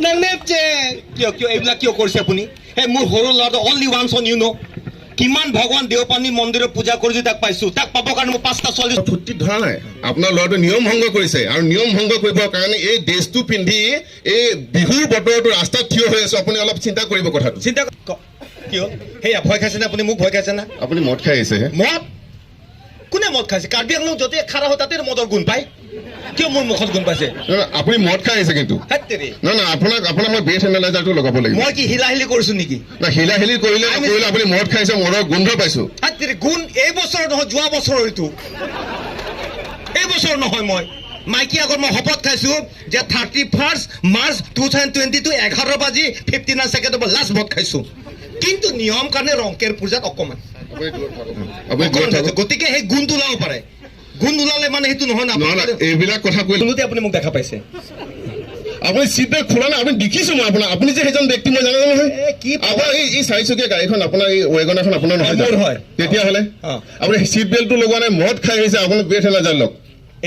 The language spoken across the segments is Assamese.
নানেপছে। কিয় কিয় এইবিলাক কিয় কৰিছে আপুনি? এই মোৰ সৰু ল'ৰাটো, only one son, you know। কিমান ভগৱান দেওপানী মন্দিৰত পূজা কৰি তাক পাইছো। তাক পাবৰ কাৰণে মই পাঁচটা ছোৱালী ফূৰ্তিত ধৰা নাই। আপোনাৰ ল'ৰাটোৱে নিয়ম ভংগ কৰিছে আৰু নিয়ম ভংগ কৰিবৰ কাৰণে এই ড্ৰেছটো পিন্ধি এই বিহুৰ বতৰটো ৰাস্তাত থিয় হৈ আছো। আপুনি অলপ চিন্তা কৰিব কথাটো। চিন্তা কিয়? সেয়া ভয় খাইছে নে আপুনি? মোক ভয় খাইছে না? আপুনি মদ খাই আহিছে হে? মদ কোনে মদ খাইছে? কাৰ্বি আংলং য'তে খাৰা হয়, তাতে মদৰ গোন্ধ পায়। কিয় মোৰ মুখত গোন্ধ পাইছে? নহয়, আপুনি মদ খাই আহিছে কিন্তু। হেত তেৰি। নহয় নহয়, আপোনাক মই ব্ৰেথ এনালাইজাৰটো লগাব লাগিব। মই কি হিলাহিলি কৰিছো নেকি? না, হিলাহিলি কৰিলে নকৰিলে আপুনি মদ খাইছে, মদৰ গোন্ধ পাইছো। হেত তেৰি, গুণ এই বছৰ নহয়, যোৱা বছৰৰ এইটো, এই বছৰ নহয়। মই মাইকী আগত মই শপত খাইছো যে 31 March 2022 11 বাজি 59 ছেকেণ্ডৰ লাষ্ট মদ খাইছো। কিন্তু নিয়ম কাৰণে ৰংকেৰ পূজাত অকণমান আপুনি দূৰত থাকক, আপুনি দূৰত অকণমান থাকক। খাইছো। গতিকে সেই গুণটো ওলাব পাৰে। গুণ ওলালে মানে সেইটো নহয় না। নহয় নহয়, এইবিলাক কথা কৈ কোনোতে আপুনি মোক দেখা পাইছে? আপুনি চিট বেল্ট খোলা নাই, আপুনি দেখিছো মই আপোনাক। আপুনি যে সেইজন ব্যক্তি মই জানো নহয়। এ, কি আপোনাৰ এই চাৰিচকীয়া গাড়ীখন, আপোনাৰ এই ৱেগনাৰখন আপোনাৰ নহয় মোৰ জানো? হয়। তেতিয়াহ'লে আপুনি চিট বেল্টটো লগোৱা নাই, মদ খাই আহিছে, আপুনি ব্ৰেথ এনালাইজাৰ লওক।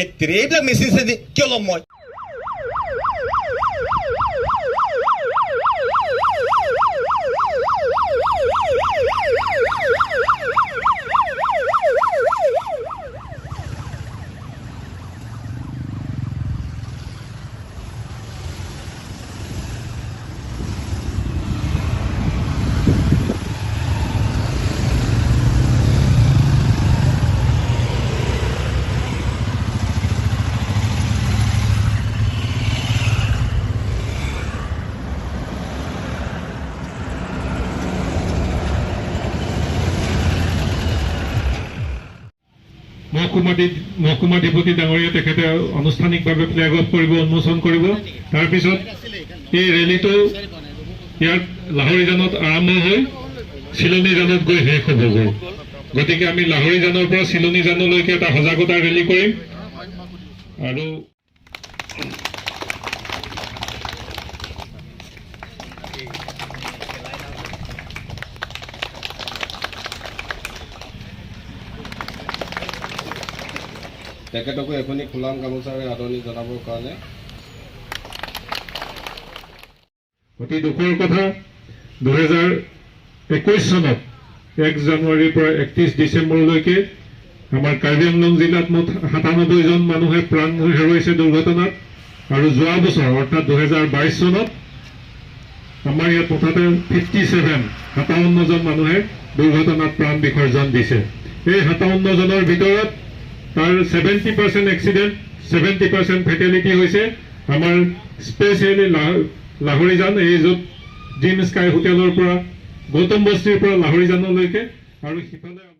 এই এইবিলাক মেচিন চেচিন কিয় ল'ম মই? মহকুমাধিপতি ডাঙৰীয়া, তেখেতে আনুষ্ঠানিকভাৱে ফ্লেগ অফ কৰিব, উন্মোচন কৰিব। তাৰপিছত এই ৰেলীটো ইয়াত লাহৰীজানত আৰম্ভ হৈ চিলনীজানত গৈ শেষ হ'বগৈ। গতিকে আমি লাহৰীজানৰ পৰা চিলনীজানলৈকে এটা সজাগতা ৰেলী কৰিম আৰু তেখেতকো এখনি ফুলাম গামোচাৰে আদৰণি জনাবৰ কাৰণে অতি দুখৰ কথা, 2021 চনত 1 জানুৱাৰীৰ পৰা 31 ডিচেম্বৰলৈকে আমাৰ কাৰ্বি আংলং জিলাত মুঠ 97জন মানুহে প্ৰাণ হেৰুৱাইছে দুৰ্ঘটনাত। আৰু যোৱা বছৰ, অৰ্থাৎ 2022 চনত আমাৰ ইয়াত মুঠতে 57, 57জন মানুহে দুৰ্ঘটনাত প্ৰাণ বিসৰ্জন দিছে। এই 57জনৰ ভিতৰত তাৰ 70% accident, 70% fatality হৈছে আমাৰ স্পেচিয়েলি লাহৰীজান, এই য'ত ড্ৰিম স্কাই হোটেলৰ পৰা, গৌতম বস্তিৰ পৰা লাহৰীজানলৈকে আৰু সিফালে